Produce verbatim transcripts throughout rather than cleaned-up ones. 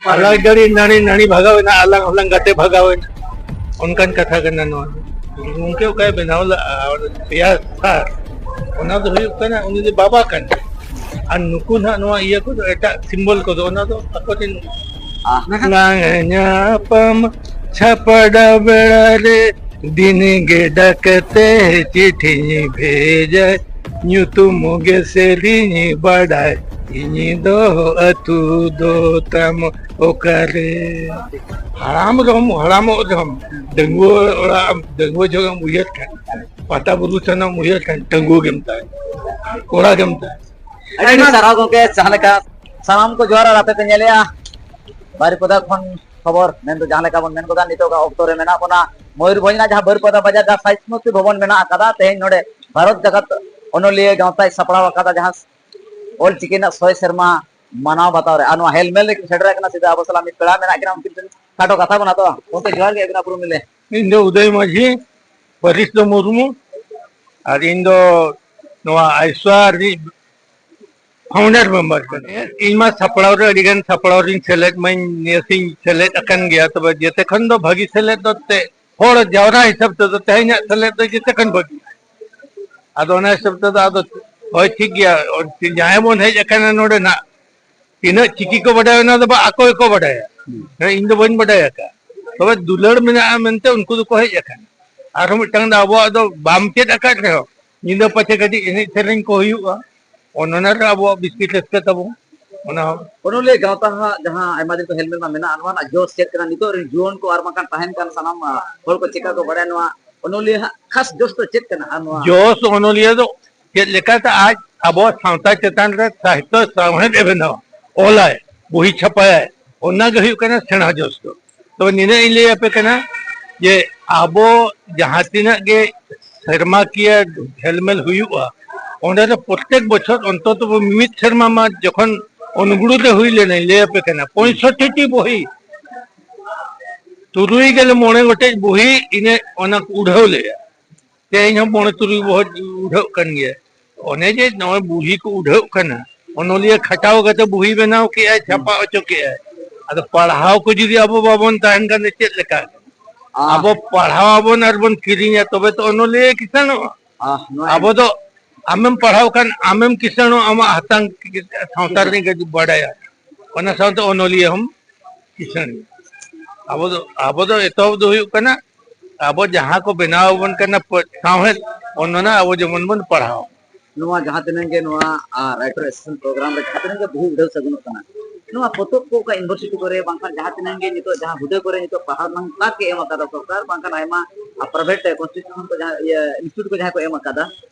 ᱟᱞᱟᱝ ᱜᱟᱹᱰᱤ ᱱᱟᱹᱲᱤ ᱱᱟᱹᱲᱤ ᱵᱷᱟᱜᱟᱣ ᱮᱱᱟ, ᱟᱞᱟᱝ ᱦᱚᱸᱞᱟᱝ ᱜᱟᱛᱮ ᱵᱷᱟᱜᱟᱣ ᱮᱱᱟ, ᱚᱱᱠᱟᱱ ᱠᱟᱛᱷᱟ ᱠᱟᱱᱟ ᱱᱚᱣᱟ᱾ ᱜᱚᱢᱠᱮ ᱚᱠᱟᱭ ᱵᱮᱱᱟᱣ ᱞᱟᱜᱼᱟ ᱚᱱᱟ ᱯᱮᱭᱟ ᱥᱟᱨ? ᱚᱱᱟ ᱫᱚ ᱦᱩᱭᱩᱜ ᱠᱟᱱᱟ ᱩᱱᱤ ᱫᱚ ᱵᱟᱵᱟ ᱠᱟᱱᱟᱭ᱾ ᱟᱨ ᱱᱩᱠᱩ ᱱᱟᱦᱟᱜ ᱱᱚᱣᱟ ᱤᱭᱟᱹ ᱠᱚᱫᱚ, ᱮᱴᱟᱜ ᱥᱤᱢᱵᱚᱞ ᱠᱚᱫᱚ, ᱚᱱᱟ ᱫᱚ ᱟᱠᱚ ᱴᱷᱮᱱ᱾ ᱞᱟᱝ ᱧᱟᱯᱟᱢ ᱪᱷᱟᱯᱲᱟ ᱵᱮᱲᱟ ᱨᱮ, ᱫᱤᱱ ᱜᱮ ᱰᱟᱠᱛᱮ ᱪᱤᱴᱷᱤᱧ ᱵᱷᱮᱡᱟᱭ, ᱧᱩᱛᱩᱢ ᱜᱮ ᱥᱮᱨᱮᱧ ᱵᱟᱰᱟᱭ, ᱤᱧ ᱫᱚ ᱟᱹᱛᱩ ᱫᱚ ᱛᱟᱢ ᱚᱠᱟᱨᱮ᱾ ᱦᱟᱲᱟᱢ ᱨᱮᱦᱚᱸᱢ, ᱦᱟᱲᱟᱢᱚᱜ ᱨᱮᱦᱚᱸᱢ, ᱰᱟᱺᱜᱩᱣᱟᱹ ᱚᱲᱟᱜ, ᱰᱟᱺᱜᱩᱣᱟᱹ ᱡᱚᱠᱷᱚᱱᱮᱢ ᱩᱭᱦᱟᱹᱨ ᱠᱷᱟᱱ, ᱯᱟᱛᱟ ᱵᱩᱨᱩ ᱥᱮᱱᱮᱢ ᱩᱭᱦᱟᱹᱨ ᱠᱷᱟᱱ, ᱰᱟᱺᱜᱩᱣᱟᱹ ᱜᱮᱢ ᱛᱟᱦᱮᱱᱟ, ᱠᱚᱲᱟ ᱜᱮᱢ ᱛᱟᱦᱮᱱᱟ᱾ ᱟᱹᱰᱤ ᱟᱹᱰᱤ ᱥᱟᱨᱦᱟᱣ ᱜᱚᱢᱠᱮ, ᱡᱟᱦᱟᱸ ᱞᱮᱠᱟ ᱥᱟᱱᱟᱢ ᱠᱚ ᱡᱚᱦᱟᱨ ᱟᱨ ᱟᱯᱮ ᱯᱮ ᱧᱮᱞᱮᱜᱼᱟ ᱵᱟᱨᱤᱯᱟᱫᱟ ᱠᱷᱚᱱ ᱠᱷᱚᱵᱚᱨ, ᱢᱮᱱᱫᱚ ᱡᱟᱦᱟᱸ ᱞᱮᱠᱟ ᱵᱚᱱ ᱢᱮᱱ ᱜᱚᱫᱟ, ᱱᱤᱛᱚᱜᱟᱜ ᱚᱠᱛᱚ ᱨᱮ ᱢᱮᱱᱟᱜ ᱵᱚᱱᱟ ᱢᱚᱭᱩᱨᱵᱷᱚᱸᱡᱽ ᱨᱮᱱᱟᱜ ᱡᱟᱦᱟᱸ ᱵᱟᱹᱨᱤᱯᱟᱫᱟ ᱵᱟᱡᱟᱨ, ᱡᱟᱦᱟᱸ ᱥᱟᱦᱤᱛ ᱢᱩᱨᱛᱤ ᱵᱷᱚᱵᱚᱱ ᱢᱮᱱᱟᱜ ᱟᱠᱟᱫᱟ᱾ ᱛᱮᱦᱮᱧ ᱱᱚᱰᱮ ᱵᱷᱟᱨᱚᱛ ᱡᱟᱠᱟᱛ ᱚᱱᱚᱞᱤᱭᱟᱹ ᱜᱟᱶᱛᱟᱭ ᱥᱟᱯᱲᱟᱣ ᱟᱠᱟᱫᱟ, ᱡᱟᱦᱟᱸ ᱚᱞ ᱪᱤᱠᱤ ᱨᱮᱱᱟᱜ ᱥᱚᱭ ᱥᱮᱨᱢᱟ ᱢᱟᱱᱟᱣ ᱵᱟᱛᱟᱣ ᱨᱮ᱾ ᱟᱨ ᱱᱚᱣᱟ ᱦᱮᱞᱢᱮᱞ ᱨᱮ ᱥᱮᱴᱮᱨ ᱟᱠᱟᱱᱟ ᱥᱤᱫᱷᱟᱹ ᱟᱵᱚ ᱥᱟᱞᱟᱜ ᱢᱤᱫ ᱯᱮᱲᱟ ᱢᱮᱱᱟᱜ ᱠᱤᱱᱟ, ᱩᱱᱠᱤᱱ ᱴᱷᱮᱱ ᱠᱷᱟᱴᱚ ᱠᱟᱛᱷᱟ ᱵᱚᱱ ᱦᱟᱛᱟᱣᱟ᱾ ᱜᱚᱢᱠᱮ ᱡᱚᱦᱟᱨ ᱜᱮ, ᱟᱹᱵᱤᱱᱟᱜ ᱩᱯᱨᱩᱢ ᱞᱟᱹᱭ᱾ ᱤᱧ ᱫᱚ ᱩᱫᱚᱭ ᱢᱟᱹᱡᱷᱤ, ᱯᱟᱹᱨᱤᱥ ᱫᱚ ᱢᱩᱨᱢᱩ, ᱟᱨ ᱤᱧ ᱫᱚ ᱱᱚᱣᱟ ᱟᱭᱥᱣᱟ ᱨᱤᱱᱤᱡ founder member ᱠᱟᱱᱟ᱾ ᱤᱧ ᱢᱟ ᱥᱟᱯᱲᱟᱣ ᱨᱮ ᱟᱹᱰᱤ ᱜᱟᱱ ᱥᱟᱯᱲᱟᱣ ᱨᱤᱧ ᱥᱮᱞᱮᱫ ᱢᱟᱧ, ᱱᱤᱭᱟᱹ ᱥᱤᱧ ᱥᱮᱞᱮᱫ ᱟᱠᱟᱱ ᱜᱮᱭᱟ, ᱛᱚᱵᱮ ᱡᱮᱛᱮ ᱠᱷᱚᱱ ᱫᱚ ᱵᱷᱟᱹᱜᱤ ᱥᱮᱞᱮᱫ ᱫᱚ ᱛᱮ ᱦᱚᱲ ᱡᱟᱣᱨᱟ ᱦᱤᱥᱟᱹᱵ ᱛᱮᱫᱚ ᱛᱮᱦᱮᱧᱟᱜ ᱥᱮᱞᱮᱫ ᱫᱚ ᱡᱮᱛᱮ ᱠᱷᱚᱱ ᱵᱷᱟᱹᱜᱤ᱾ ᱟᱫᱚ ᱚᱱᱟ ᱦᱤᱥᱟᱹᱵ ᱛᱮᱫᱚ ᱟᱫᱚ ᱦᱳᱭ ᱴᱷᱤᱠ ᱜᱮᱭᱟ, ᱡᱟᱦᱟᱸᱭ ᱵᱚᱱ ᱦᱮᱡ ᱟᱠᱟᱱᱟ ᱱᱚᱰᱮ ᱱᱟᱜ, ᱛᱤᱱᱟᱹᱜ ᱪᱤᱠᱤ ᱠᱚ ᱵᱟᱰᱟᱭᱟ ᱚᱱᱟ ᱫᱚ ᱵᱟ, ᱟᱠᱚ ᱜᱮᱠᱚ ᱵᱟᱰᱟᱭᱟ᱾ ᱦᱮᱸ, ᱤᱧ ᱫᱚ ᱵᱟᱹᱧ ᱵᱟᱰᱟᱭ ᱟᱠᱟᱫᱼᱟ, ᱛᱚᱵᱮ ᱫᱩᱞᱟᱹᱲ ᱢᱮᱱᱟᱜᱼᱟ ᱢᱮᱱᱛᱮ ᱩᱱᱠᱩ ᱫᱚᱠᱚ ᱦᱮᱡ ᱟᱠᱟᱱᱟ᱾ ᱟᱨᱦᱚᱸ ᱢᱤᱫᱴᱟᱝ ᱫᱚ ᱟᱵᱚᱣᱟᱜ ᱫᱚ ᱵᱟᱢ ᱪᱮᱫ ᱟᱠᱟᱫ ᱨᱮᱦᱚᱸ ᱧᱤᱫᱟᱹ ᱯᱟᱪᱮ ᱠᱟᱹᱴᱤᱡ ᱮᱱᱮᱡ ᱥᱮᱨᱮᱧ ᱠᱚ ᱦᱩᱭᱩᱜᱼᱟ, ᱚᱱ-, ᱚᱱᱟ ᱨᱮ ᱟᱵᱚᱣᱟᱜ ᱵᱤᱥᱛᱤ ᱨᱟᱹᱥᱠᱟᱹ ᱛᱟᱵᱚ᱾ ᱚᱱᱟ ᱦᱚᱸ ᱚᱱᱚᱞᱤᱭᱟᱹ ᱜᱟᱶᱛᱟ ᱦᱟᱸᱜ ᱡᱟᱦᱟᱸ ᱟᱭᱢᱟ ᱫᱤᱱ ᱠᱚ ᱦᱮᱞᱢᱮᱞ ᱢᱟ ᱢᱮᱱᱟᱜᱼᱟ, ᱱᱚᱣᱟ ᱨᱮᱱᱟᱜ ᱡᱚᱥ ᱪᱮᱫ ᱠᱟᱱᱟ? ᱱᱤᱛᱚᱜ ᱨᱮᱱ ᱡᱩᱣᱟᱹᱱ ᱠᱚ ᱟᱨ ᱵᱟᱝᱠᱷᱟᱱ ᱛᱟᱦᱮᱱ ᱠᱟᱱ ᱥᱟᱱᱟᱢ, ᱟ, ᱦᱚᱲ ᱠᱚ ᱪᱮᱠᱟ ᱠᱚ ᱵᱟᱲᱟᱭᱟ ᱱᱚᱣᱟ ᱚᱱᱚᱞᱤᱭᱟᱹ ᱦᱟᱸᱜ ᱠᱷᱟᱥ ᱡᱚᱥ ᱫᱚ ᱪᱮᱫ ᱠᱟᱱᱟ? ᱟᱨ ᱱᱚᱣᱟ ᱡᱚᱥ ᱚᱱᱚᱞᱤᱭᱟᱹ ᱫᱚ ᱪᱮᱫ ᱞᱮᱠᱟᱛᱮ ᱟᱡ ᱟᱵᱚᱣᱟᱜ ᱥᱟᱶᱛᱟ ᱪᱮᱛᱟᱱ ᱨᱮ ᱥᱟᱦᱤᱛᱛᱚ ᱥᱟᱶᱦᱮᱫ ᱮ ᱵᱮᱱᱟᱣᱟ, ᱚᱞᱟᱭ, ᱵᱩᱦᱤ ᱪᱷᱟᱯᱟᱭᱟᱭ, ᱚᱱᱟ ᱜᱮ ᱦᱩᱭᱩᱜ ᱠᱟᱱᱟ ᱥᱮᱬᱟ ᱡᱚᱥ ᱫᱚ᱾ ᱛᱚᱵᱮ ᱱᱤᱱᱟᱹᱜ ᱤᱧ ᱞᱟᱹᱭ ᱟᱯᱮ ᱠᱟᱱᱟ ᱡᱮ ᱟᱵᱚ ᱡᱟᱦᱟᱸ ᱛᱤᱱᱟᱹᱜ ᱜᱮ ᱥᱮᱨᱢᱟᱠᱤᱭᱟᱹ ᱦᱮᱞᱢᱮᱞ ᱦᱩᱭᱩᱜᱼᱟ, ᱚᱸᱰᱮ ᱫᱚ ᱯᱨᱚᱛᱮᱠ ᱵᱚᱪᱷᱚᱨ ᱚᱱᱛᱚᱛᱚ ᱢᱤᱢᱤᱫ ᱥᱮᱨᱢᱟ ᱢᱟ ᱡᱚᱠᱷᱚᱱ ᱚᱱᱜᱩᱲᱩ ᱨᱮ ᱦᱩᱭ ᱞᱮᱱᱟ, ᱞᱟᱹᱭ ᱟᱯᱮ ᱠᱟᱱᱟ, ᱯᱚᱸᱭᱥᱚᱴᱴᱤ ᱴᱤ ᱵᱚᱦᱤ, ᱛᱩᱨᱩᱭ ᱜᱮᱞ ᱢᱚᱬᱮ ᱜᱚᱴᱮᱡ ᱵᱚᱦᱤ ᱤᱱᱟᱹ ᱚᱱᱟ ᱠᱚ ᱩᱰᱷᱟᱹᱣ ᱞᱮᱜᱼᱟ᱾ ᱛᱮᱦᱮᱧ ᱦᱚᱸ ᱢᱚᱬᱮ ᱛᱩᱨᱩᱭ ᱵᱚᱦᱚᱡ ᱩᱰᱷᱟᱹᱜ ᱠᱟᱱ ᱜᱮᱭᱟ᱾ ᱚᱱᱮ ᱡᱮ ᱱᱚᱜᱼᱚᱭ ᱵᱩᱦᱤ ᱠᱚ ᱩᱰᱷᱟᱹᱜ ᱠᱟᱱᱟ, ᱚᱱᱚᱞᱤᱭᱟᱹ ᱠᱷᱟᱴᱟᱣ ᱠᱟᱛᱮ ᱵᱩᱦᱤ ᱵᱮᱱᱟᱣ ᱠᱮᱜᱼᱟᱭ, ᱪᱷᱟᱯᱟ ᱦᱚᱪᱚ ᱠᱮᱜᱼᱟᱭ, ᱟᱫᱚ ᱯᱟᱲᱦᱟᱣ ᱠᱚ ᱡᱩᱫᱤ ᱟᱵᱚ ᱵᱟᱵᱚᱱ ᱛᱟᱦᱮᱱ ᱠᱷᱟᱱ ᱫᱚ ᱪᱮᱫ ᱞᱮᱠᱟ? ᱟᱦ᱾ ᱟᱵᱚ ᱯᱟᱲᱦᱟᱣ ᱟᱵᱚᱱ ᱟᱨ ᱵᱚᱱ ᱠᱤᱨᱤᱧᱟ, ᱛᱚᱵᱮ ᱛᱚ ᱚᱱᱚᱞᱤᱭᱟᱹ ᱠᱤᱥᱟᱹᱬᱚᱜᱼᱟ᱾ ᱟᱦ, ᱱᱚᱣᱟ ᱟᱵᱚ ᱫᱚ ᱟᱢᱮᱢ ᱯᱟᱲᱦᱟᱣ ᱠᱷᱟᱱ ᱟᱢᱮᱢ ᱠᱤᱥᱟᱹᱬᱚᱜᱼᱟ, ᱟᱢᱟᱜ ᱦᱟᱛᱟᱝ ᱥᱟᱶᱛᱟ ᱨᱤᱱᱤᱡ ᱜᱮ ᱵᱟᱰᱟᱭᱟ, ᱚᱱᱟ ᱥᱟᱶᱛᱮ ᱚᱱᱚᱞᱤᱭᱟᱹ ᱦᱚᱸᱢ ᱠᱤᱥᱟᱹᱬ ᱜᱮᱭᱟ᱾ ᱟᱵᱚ ᱫᱚ, ᱟᱵᱚ ᱫᱚ ᱮᱛᱚᱦᱚᱵ ᱫᱚ ᱦᱩᱭᱩᱜ ᱠᱟᱱᱟ, ᱟᱵᱚ ᱡᱟᱦᱟᱸ ᱠᱚ ᱵᱮᱱᱟᱣ ᱟᱵᱚᱱ ᱠᱟᱱᱟ ᱯᱚ-, ᱥᱟᱶᱦᱮᱫ, ᱚᱱᱟ ᱟᱵᱚ ᱡᱮᱢᱚᱱ ᱵᱚᱱ ᱯᱟᱲᱦᱟᱣ᱾ ᱱᱚᱣᱟ ᱡᱟᱦᱟᱸ ᱛᱤᱱᱟᱹᱜ ᱜᱮ ᱱᱚᱣᱟ, ᱟ, Writer Association program ᱨᱮ ᱡᱟᱦᱟᱸ ᱛᱤᱱᱟᱹᱜ ᱜᱮ ᱵᱚᱦᱩ ᱩᱰᱷᱟᱹᱣ ᱥᱟᱹᱜᱩᱱᱚᱜ ᱠᱟᱱᱟ, ᱱᱚᱣᱟ ᱯᱚᱛᱚᱵ ᱠᱚ ᱚᱠᱟ university ᱠᱚᱨᱮ ᱵᱟᱝᱠᱷᱟᱱ ᱡᱟᱦᱟᱸ ᱛᱤᱱᱟᱹᱜ ᱜᱮ ᱱᱤᱛᱚᱜ ᱡᱟᱦᱟᱸ ᱦᱩᱫᱟᱹ ᱠᱚᱨᱮ ᱱᱤᱛᱚᱜ ᱯᱟᱲᱦᱟᱣ ᱨᱮᱱᱟᱜ ᱛᱟᱠ ᱮ ᱮᱢ ᱟᱠᱟᱫᱟ ᱥᱚᱨᱠᱟᱨ, ᱵᱟᱝᱠᱷᱟᱱ ᱟᱭᱢᱟ, ᱟ, private institution ᱠᱚ ᱡᱟᱦᱟᱸ, ᱤᱭᱟᱹ, institute ᱠᱚ ᱡᱟᱦᱟᱸ ᱠᱚ ᱮᱢ ᱟᱠᱟᱫᱟ,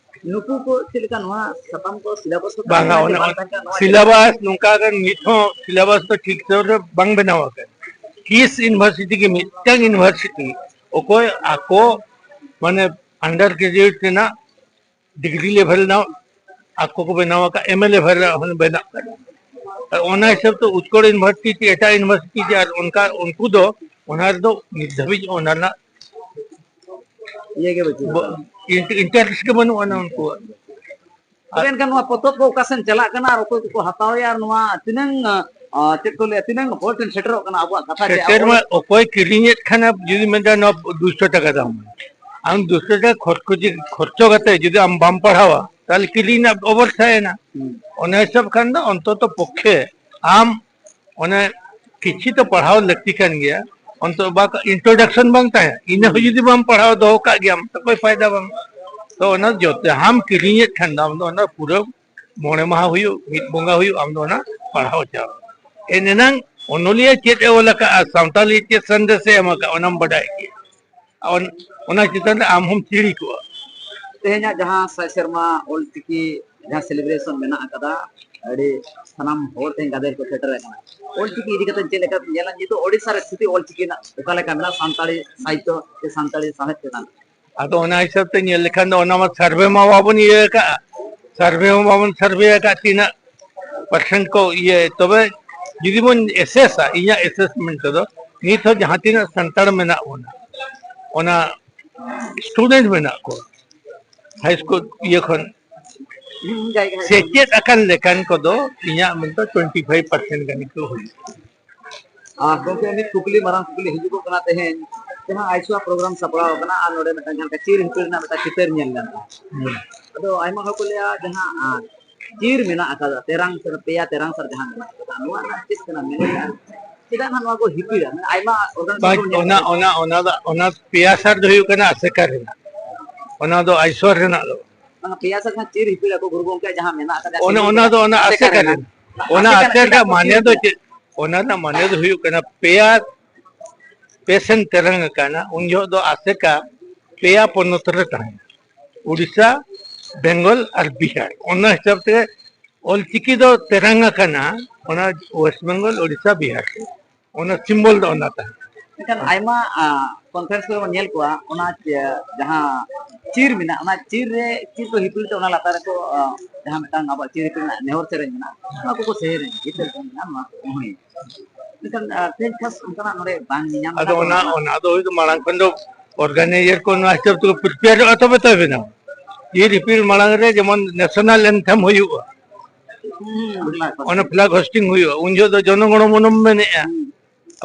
ᱱᱩᱠᱩ ᱠᱚ ᱪᱮᱫ ᱞᱮᱠᱟ ᱱᱚᱣᱟ ᱥᱟᱛᱟᱢ ᱠᱚ syllabus ᱠᱚ ᱵᱟᱝᱟ, ᱛᱟᱦᱮᱸ ᱠᱟᱱᱟ ᱥᱮ ᱚᱱᱟ, ᱵᱟᱝ ᱛᱟᱦᱮᱸ ᱠᱟᱱᱟ? ᱱᱚᱣᱟ syllabus ᱱᱚᱝᱠᱟ ᱜᱮ ᱱᱤᱛ ᱦᱚᱸ syllabus ᱫᱚ ᱴᱷᱤᱠ ᱛᱮ ᱵᱟᱝ ᱵᱮᱱᱟᱣ ᱟᱠᱟᱱᱟ᱾ ᱠᱤᱥ university ᱜᱮ ᱢᱤᱫᱴᱟᱝ university ᱚᱠᱚᱭ ᱟᱠᱚ ᱢᱟᱱᱮ under graduate ᱨᱮᱱᱟᱜ degree level ᱨᱮᱱᱟᱜ ᱟᱠᱚ ᱠᱚ ᱵᱮᱱᱟᱣ ᱟᱠᱟᱫ, M A level ᱨᱮᱱᱟᱜ ᱦᱚᱸ ᱵᱮᱱᱟᱜ ᱠᱟᱱᱟ᱾ ᱟᱨ ᱚᱱᱟ ᱦᱤᱥᱟᱹᱵ ᱛᱮ ᱩᱛᱠᱚᱲ university ᱪᱮ ᱮᱴᱟᱜ university ᱪᱮ ᱟᱨ ᱚᱱᱠᱟ ᱩᱱᱠᱩ ᱫᱚ ᱚᱱᱟ ᱨᱮᱫᱚ ᱱᱤᱛ ᱫᱷᱟᱹᱵᱤᱡ ᱚᱱᱟ ᱨᱮᱱᱟᱜ ᱤᱭᱟᱹ ᱜᱮ ᱵᱟᱹᱪᱩᱜ ᱵᱚ-, ᱟᱠᱟᱫᱟ᱾ ᱤᱱᱴ-, interest ᱜᱮ ᱵᱟᱹᱱᱩᱜ ᱟᱱᱟ ᱩᱱᱠᱩᱣᱟᱜ᱾ ᱛᱚᱵᱮ ᱮᱱᱠᱷᱟᱱ ᱱᱚᱣᱟ ᱯᱚᱛᱚᱵ ᱠᱚ ᱚᱠᱟ ᱥᱮᱱ ᱪᱟᱞᱟᱜ ᱠᱟᱱᱟ ᱟᱨ ᱚᱠᱚᱭ ᱠᱚᱠᱚ ᱦᱟᱛᱟᱣᱮᱫᱼᱟ ᱟᱨ ᱱᱚᱣᱟ ᱛᱤᱱᱟᱹᱝ, ᱟ, ᱪᱮᱫ ᱠᱚ ᱞᱟᱹᱭᱟ, ᱛᱤᱱᱟᱹᱝ ᱦᱚᱲ ᱴᱷᱮᱱ ᱥᱮᱴᱮᱨᱚᱜ ᱠᱟᱱᱟ ᱟᱵᱚᱣᱟᱜ ᱠᱟᱛᱷᱟ ᱡᱮ ᱥᱮᱴᱮᱨ ᱟᱵᱚ ᱢᱟ ᱚᱠᱚᱭ ᱠᱤᱨᱤᱧᱮᱫ ᱠᱷᱟᱱ ᱡᱩᱫᱤ ᱢᱮᱱᱫᱟ ᱱᱚᱣᱟ ᱫᱩᱥᱚ ᱴᱟᱠᱟ ᱫᱟᱢ, ᱟᱢ ᱫᱩᱥᱚ ᱴᱟᱠᱟ ᱠᱷᱚᱨᱪᱚ ᱡᱩᱫᱤ, ᱠᱷᱚᱨᱪᱚ ᱠᱟᱛᱮ ᱡᱩᱫᱤ ᱟᱢ ᱵᱟᱢ ᱯᱟᱲᱦᱟᱣᱟ, ᱛᱟᱦᱚᱞᱮ ᱠᱤᱨᱤᱧ ᱨᱮᱱᱟᱜ ᱚᱵᱚᱥᱛᱷᱟ ᱮᱱᱟ᱾ ᱦᱩᱸ᱾ ᱚᱱᱟ ᱦᱤᱥᱟᱹᱵ ᱠᱷᱟᱱ ᱫᱚ ᱚᱱᱛᱚᱛᱚ ᱯᱚᱠᱠᱷᱮ ᱟᱢ ᱚᱱᱮ ᱠᱤᱪᱷᱤ ᱛᱚ ᱯᱟᱲᱦᱟᱣ ᱞᱟᱹᱠᱛᱤ ᱠᱟᱱ ᱜᱮᱭᱟ, ᱚᱱᱛᱚ ᱵᱟ introduction ᱵᱟᱝ ᱛᱟᱦᱮᱸ, ᱤᱱᱟᱹ ᱦᱚᱸ ᱦᱩᱸ᱾ ᱡᱩᱫᱤ ᱵᱟᱢ ᱯᱟᱲᱦᱟᱣ ᱫᱚᱦᱚ ᱠᱟᱜ ᱜᱮᱭᱟᱢ, ᱛᱚ ᱠᱳᱭ ᱯᱷᱟᱭᱫᱟ ᱵᱟᱝ᱾ ᱛᱚ ᱚᱱᱟ ᱡᱚᱛᱚ ᱡᱟᱦᱟᱸᱢ ᱠᱤᱨᱤᱧᱮᱫ ᱠᱷᱟᱱ ᱫᱚ ᱟᱢ ᱫᱚ ᱚᱱᱟ ᱯᱩᱨᱟᱹ ᱢᱚᱬᱮ ᱢᱟᱦᱟ ᱦᱩᱭᱩᱜ, ᱢᱤᱫ ᱵᱚᱸᱜᱟ ᱦᱩᱭᱩᱜ, ᱟᱢ ᱫᱚ ᱚᱱᱟ ᱯᱟᱲᱦᱟᱣ ᱪᱟᱞ᱾ ᱮᱱ ᱮᱱᱟᱝ ᱚᱱᱚᱞᱤᱭᱟᱹ ᱪᱮᱫ ᱮ ᱚᱞ ᱟᱠᱟᱫᱼᱟ, ᱥᱟᱶᱛᱟᱞᱤ ᱪᱮᱫ ᱥᱟᱸᱫᱮᱥ ᱮ ᱮᱢ ᱟᱠᱟᱫᱼᱟ, ᱚᱱᱟᱢ ᱵᱟᱰᱟᱭ ᱠᱮᱭᱟ᱾ ᱚᱱ-, ᱚᱱᱟ ᱪᱮᱛᱟᱱ ᱨᱮ ᱟᱢ ᱦᱚᱸᱢ ᱪᱤᱲᱤ ᱠᱚᱜᱼᱟ᱾ ᱛᱮᱦᱮᱧᱟᱜ ᱡᱟᱦᱟᱸ ᱥᱟᱭ ᱥᱮᱨᱢᱟ ᱚᱞᱪᱤᱠᱤ ᱡᱟᱦᱟᱸ celebration ᱢᱮᱱᱟᱜ ᱟᱠᱟᱫᱟ, ᱟᱹᱰᱤ ᱥᱟᱱᱟᱢ ᱦᱚᱲ ᱛᱮᱦᱮᱧ ᱜᱟᱫᱮᱞ ᱠᱚ ᱥᱮᱴᱮᱨ ᱟᱠᱟᱱᱟ᱾ ᱚᱞᱪᱤᱠᱤ ᱤᱫᱤ ᱠᱟᱛᱮ ᱪᱮᱫ ᱞᱮᱠᱟ ᱧᱮᱞᱟ ᱱᱤᱛᱚᱜ ᱳᱰᱤᱥᱟ ᱨᱮ ᱥᱛᱷᱤᱛᱤ ᱚᱞᱪᱤᱠᱤ ᱨᱮᱱᱟᱜ ᱚᱠᱟ ᱞᱮᱠᱟ ᱢᱮᱱᱟᱜᱼᱟ, ᱥᱟᱱᱛᱟᱲᱤ ᱥᱟᱦᱤᱛᱛᱚ ᱥᱮ ᱥᱟᱱᱛᱟᱲᱤ ᱥᱟᱶᱦᱮᱫ ᱪᱮᱛᱟᱱ? ᱟᱫᱚ ᱚᱱᱟ ᱦᱤᱥᱟᱹᱵ ᱛᱮ ᱧᱮᱞ ᱞᱮᱠᱷᱟᱱ ᱫᱚ ᱚᱱᱟ ᱢᱟ survey ᱢᱟ ᱵᱟᱵᱚᱱ ᱤᱭᱟᱹ ᱟᱠᱟᱫᱼᱟ, survey ᱦᱚᱸ ᱵᱟᱵᱚᱱ survey ᱟᱠᱟᱫ ᱛᱤᱱᱟᱹᱜ percent ᱠᱚ ᱤᱭᱟᱹ, ᱛᱚᱵᱮ ᱡᱩᱫᱤ ᱵᱚᱱ assessᱟ, ᱤᱧᱟᱹᱜ assessment ᱛᱮᱫᱚ ᱱᱤᱛ ᱦᱚᱸ ᱡᱟᱦᱟᱸ ᱛᱤᱱᱟᱹᱜ ᱥᱟᱱᱛᱟᱲ ᱢᱮᱱᱟᱜ ᱵᱚᱱᱟ, ᱚᱱᱟ student ᱢᱮᱱᱟᱜ ᱠᱚᱣᱟ, high school ᱤᱭᱟᱹ ᱠᱷᱚᱱ ᱦᱩᱸ, ᱡᱟᱭᱜᱟ ᱦᱟᱸᱜ ᱥᱮᱪᱮᱫ ᱟᱠᱟᱱ ᱞᱮᱠᱟᱱ ᱠᱚᱫᱚ ᱤᱧᱟᱹᱜ ᱢᱮᱱᱛᱮ twenty five percent ᱜᱟᱱ ᱠᱚ ᱦᱩᱭᱩᱜᱼᱟ᱾ ᱟᱨ ᱜᱚᱢᱠᱮ, ᱢᱤᱫ ᱠᱩᱠᱞᱤ, ᱢᱟᱨᱟᱝ ᱠᱩᱠᱞᱤ ᱦᱤᱡᱩᱜᱚᱜ ᱠᱟᱱᱟ ᱛᱮᱦᱮᱧ, ᱡᱟᱦᱟᱸ ᱟᱭᱥᱳᱣᱟ ᱯᱨᱳᱜᱨᱟᱢ ᱥᱟᱯᱲᱟᱣ ᱟᱠᱟᱱᱟ ᱟᱨ ᱱᱚᱰᱮ ᱢᱤᱫᱴᱟᱝ ᱡᱟᱦᱟᱸ ᱞᱮᱠᱟ ᱪᱤᱨ ᱦᱤᱯᱤᱲ ᱨᱮᱱᱟᱜ ᱢᱤᱫᱴᱟᱝ ᱪᱤᱛᱟᱹᱨ ᱧᱮᱞ ᱜᱟᱱᱚᱜᱼᱟ᱾ ᱦᱩᱸ᱾ ᱟᱫᱚ ᱟᱭᱢᱟ ᱦᱚᱲ ᱠᱚ ᱞᱟᱹᱭᱟ ᱡᱟᱦᱟᱸ, ᱟᱨ ᱪᱤᱨ ᱢᱮᱱᱟᱜ ᱟᱠᱟᱫᱟ, ᱛᱮᱨᱟᱝ ᱥᱟᱨ, ᱯᱮᱭᱟ ᱛᱮᱨᱟᱝ ᱥᱟᱨ ᱡᱟᱦᱟᱸ ᱢᱮᱱᱟᱜ ᱟᱠᱟᱫᱟ, ᱱᱚᱣᱟ ᱨᱮᱱᱟᱜ ᱪᱮᱫ ᱠᱟᱱᱟ ᱢᱮᱱᱮᱫ? ᱪᱮᱫᱟᱜ ᱱᱟᱜ ᱱᱚᱣᱟ ᱠᱚ ᱦᱤᱯᱤᱲᱟ? ᱢᱟᱱᱮ ᱟᱭᱢᱟ organization ᱵᱟᱝ, ᱠᱚ ᱧᱮᱞ ᱚᱱᱟ, ᱠᱟᱫᱟ᱾ ᱚᱱᱟ, ᱚᱱᱟ ᱫᱚ, ᱚᱱᱟ ᱯᱮᱭᱟ ᱥᱟᱨ ᱫᱚ ᱦᱩᱭᱩᱜ ᱠᱟᱱᱟ ᱟᱥᱮᱠᱟ ᱨᱮᱱᱟᱜ, ᱚᱱᱟ ᱫᱚ ᱟᱭᱥᱳᱣᱟ ᱨᱮᱱᱟᱜ ᱫᱚ᱾ ᱵᱟᱝ, ᱯᱮᱭᱟ ᱥᱟᱨ ᱡᱟᱦᱟᱸ ᱪᱤᱨ ᱦᱤᱯᱤᱲ ᱟᱠᱚ ᱜᱩᱨᱩ ᱜᱚᱢᱠᱮ ᱡᱟᱦᱟᱸ ᱢᱮᱱᱟᱜ ᱟᱠᱟᱫᱟ, ᱚᱱᱟ, ᱚᱱᱟ ᱫᱚ ᱚᱱᱟ ᱟᱥᱮᱠᱟ ᱟᱥᱮᱠᱟ ᱨᱮᱱᱟᱜ᱾ ᱨᱮᱱᱟᱜ᱾ ᱚᱱᱟ ᱟᱥᱮᱠᱟ ᱨᱮᱱᱟᱜ ᱟᱥᱮᱠᱟ ᱪᱮᱫᱟᱜ ᱠᱚ ᱢᱟᱱᱮ ᱫᱚ ᱦᱤᱯᱤᱲᱟ? ᱪᱮᱫ? ᱚᱱᱟ ᱨᱮᱱᱟᱜ ᱢᱟᱱᱮ ᱫᱚ ᱦᱩᱭᱩᱜ ᱠᱟᱱᱟ ᱯᱮᱭᱟ ᱯᱮ ᱥᱮᱱ ᱛᱮᱨᱟᱝ ᱟᱠᱟᱱᱟ, ᱩᱱ ᱡᱚᱦᱚᱜ ᱫᱚ ᱟᱥᱮᱠᱟ ᱯᱮᱭᱟ ᱯᱚᱱᱚᱛ ᱨᱮ ᱛᱟᱦᱮᱸᱱᱟ, ᱩᱰᱤᱥᱟ, ᱵᱮᱝᱜᱚᱞ ᱟᱨ ᱵᱤᱦᱟᱨ᱾ ᱚᱱᱟ ᱦᱤᱥᱟᱹᱵ ᱛᱮ ᱚᱞᱪᱤᱠᱤ ᱫᱚ ᱛᱮᱨᱟᱝ ᱟᱠᱟᱱᱟ, ᱚᱱᱟ ᱳᱭᱮᱥᱴ ᱵᱮᱝᱜᱚᱞ, ᱳᱰᱤᱥᱟ, ᱵᱤᱦᱟᱨ ᱛᱮ᱾ ᱚᱱᱟ ᱥᱤᱢᱵᱚᱞ ᱫᱚ ᱚᱱᱟ ᱛᱟᱦᱮᱸᱱᱟ᱾ ᱢᱮᱱᱠᱷᱟᱱ ᱟᱭᱢᱟ, ᱟ, conference ᱠᱚᱨᱮ ᱵᱚᱱ ᱧᱮᱞ ᱠᱚᱣᱟ, ᱚᱱᱟ ᱪᱮ-, ᱡᱟᱦᱟᱸ ᱪᱤᱨ ᱢᱮᱱᱟᱜᱼᱟ, ᱚᱱᱟ ᱪᱤᱨ ᱨᱮ ᱪᱤᱨ ᱠᱚ ᱦᱤᱯᱤᱲ ᱛᱮ ᱚᱱᱟ ᱞᱟᱛᱟᱨ ᱨᱮᱠᱚ, ᱟ, ᱡᱟᱦᱟᱸ ᱢᱤᱫᱴᱟᱝ ᱟᱵᱚᱣᱟᱜ ᱪᱤᱨ ᱦᱤᱯᱤᱲ ᱨᱮᱱᱟᱜ ᱱᱮᱦᱚᱨ ᱥᱮᱨᱮᱧ ᱢᱮᱱᱟᱜᱼᱟ, ᱱᱚᱣᱟ ᱠᱚᱠᱚ ᱥᱮᱨᱮᱧ, ᱦᱤᱯᱤᱲ ᱠᱚ ᱢᱮᱱᱟᱜᱼᱟ, ᱱᱚᱣᱟ ᱠᱚ ᱦᱩᱭ᱾ ᱢᱮᱱᱠᱷᱟᱱ, ᱟ, ᱛᱮᱦᱮᱧ ᱠᱷᱟᱥ ᱚᱱᱠᱟᱱᱟᱜ ᱱᱚᱰᱮ ᱵᱟᱝ ᱧᱮᱧᱟᱢ ᱟᱫᱚ ᱠᱟᱱᱟ᱾ ᱚᱱᱟ, ᱚᱱᱟ ᱫᱚ ᱦᱳᱭᱛᱳ ᱢᱟᱲᱟᱝ ᱠᱷᱚᱱ ᱫᱚ organizer ᱠᱚ ᱱᱚᱣᱟ ᱦᱤᱥᱟᱹᱵ ᱛᱮᱠᱚ prepareᱚᱜᱼᱟ, ᱛᱚᱵᱮ ᱛᱚ ᱵᱮᱱᱟᱣ᱾ ᱪᱤᱨ ᱦᱤᱯᱤᱲ ᱢᱟᱲᱟᱝ ᱨᱮ ᱡᱮᱢᱚᱱ national anthem ᱦᱩᱭᱩᱜᱼᱟ, ᱦᱩᱸ, ᱚᱱᱟ ᱠᱚ᱾ ᱚᱱᱟ flag hoisting ᱦᱩᱭᱩᱜᱼᱟ, ᱩᱱ ᱡᱚᱦᱚᱜ ᱫᱚ ᱡᱚᱱᱚ ᱜᱚᱬᱚ ᱢᱚᱱᱚᱢ ᱢᱮᱱᱮᱜᱼᱟ᱾ ᱦᱩᱸ᱾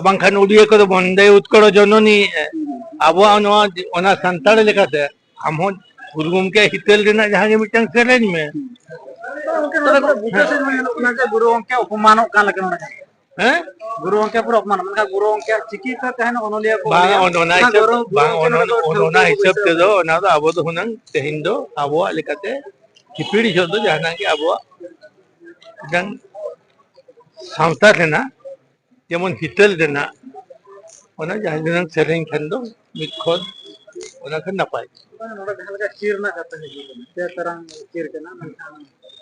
ᱵᱟᱝᱠᱷᱟᱱ ᱩᱰᱤᱭᱟᱹ ᱠᱚᱫᱚ ᱵᱚᱱᱫᱮ ᱩᱛᱠᱚᱲᱚ ᱡᱚᱱᱚᱱᱤ ᱮ᱾ ᱦᱩᱸ᱾ ᱟᱵᱚᱣᱟᱜ ᱱᱚᱣᱟ, ᱚᱱᱟ ᱥᱟᱱᱛᱟᱲ ᱞᱮᱠᱟᱛᱮ ᱟᱢ ᱦᱚᱸ ᱜᱩᱨᱩ ᱜᱚᱢᱠᱮ ᱦᱤᱛᱟᱹᱞ ᱨᱮᱱᱟᱜ ᱡᱟᱦᱟᱸ ᱜᱮ ᱢᱤᱫᱴᱟᱝ ᱥᱮᱨᱮᱧ ᱢᱮ᱾ ᱛᱚᱵᱮ ᱜᱚᱢᱠᱮ, ᱵᱩᱡᱷᱟᱹᱣ ᱥᱮᱫ ᱢᱟ ᱧᱮᱞᱚᱜ ᱠᱟᱱᱟ ᱡᱮ ᱜᱩᱨᱩ ᱜᱚᱢᱠᱮ ᱚᱯᱚᱢᱟᱱᱚᱜ ᱠᱟᱱ ᱞᱮᱠᱟ ᱱᱚᱰᱮ᱾ ᱦᱮᱸ? ᱜᱩᱨᱩ ᱜᱚᱢᱠᱮ ᱯᱩᱨᱟᱹ ᱚᱯᱚᱢᱟᱱᱚᱜ, ᱢᱮᱱᱠᱷᱟᱱ ᱜᱩᱨᱩ ᱜᱚᱢᱠᱮᱭᱟᱜ ᱪᱤᱠᱤ ᱛᱮ ᱛᱟᱦᱮᱱ ᱚᱱᱚᱞᱤᱭᱟᱹ ᱠᱚ ᱵᱟᱝ, ᱞᱟᱹᱭᱟ, ᱚᱱ-, ᱚᱱᱟ ᱚᱱᱟ ᱦᱤᱥᱟᱹᱵ, ᱜᱩᱨᱩ, ᱜᱩᱨᱩ ᱵᱟᱝ, ᱜᱚᱢᱠᱮ ᱚᱱ-, ᱱᱚᱰᱮ ᱠᱚ ᱚᱱ-, ᱴᱷᱟᱹᱣᱠᱟᱹ ᱚᱱᱟ ᱠᱚ ᱦᱤᱥᱟᱹᱵ ᱵᱟᱹᱭᱥᱟᱹᱣ ᱛᱮᱫᱚ ᱠᱟᱫᱟ᱾ ᱚᱱᱟ ᱫᱚ ᱟᱵᱚ ᱫᱚ ᱦᱩᱱᱟᱹᱝ ᱛᱮᱦᱮᱧ ᱫᱚ ᱟᱵᱚᱣᱟᱜ ᱞᱮᱠᱟᱛᱮ ᱦᱤᱯᱤᱲ ᱡᱚᱦᱚᱜ ᱫᱚ ᱡᱟᱦᱟᱱᱟᱜ ᱜᱮ ᱟᱵᱚᱣᱟᱜ ᱢᱤᱫᱴᱟᱝ ᱥᱟᱶᱛᱟ ᱨᱮᱱᱟᱜ ᱡᱮᱢᱚᱱ ᱦᱤᱛᱟᱹᱞ ᱨᱮᱱᱟᱜ ᱚᱱᱟ ᱡᱟᱦᱟᱸ ᱜᱮ ᱥᱮᱨᱮᱧ ᱠᱷᱟᱱ ᱫᱚ ᱢᱤᱫ ᱠᱷᱚᱱ ᱚᱱᱟ ᱠᱷᱟᱱ ᱱᱟᱯᱟᱭ᱾ ᱱᱚᱰᱮ ᱡᱟᱦᱟᱸ ᱞᱮᱠᱟ ᱪᱤᱨ ᱨᱮᱱᱟᱜ ᱠᱟᱛᱷᱟ ᱦᱤᱡᱩᱜ ᱠᱟᱱᱟ, ᱯᱮ ᱛᱟᱨᱟᱝ ᱪᱤᱨ ᱠᱟᱱᱟ, ᱢᱮᱱᱠᱷᱟᱱ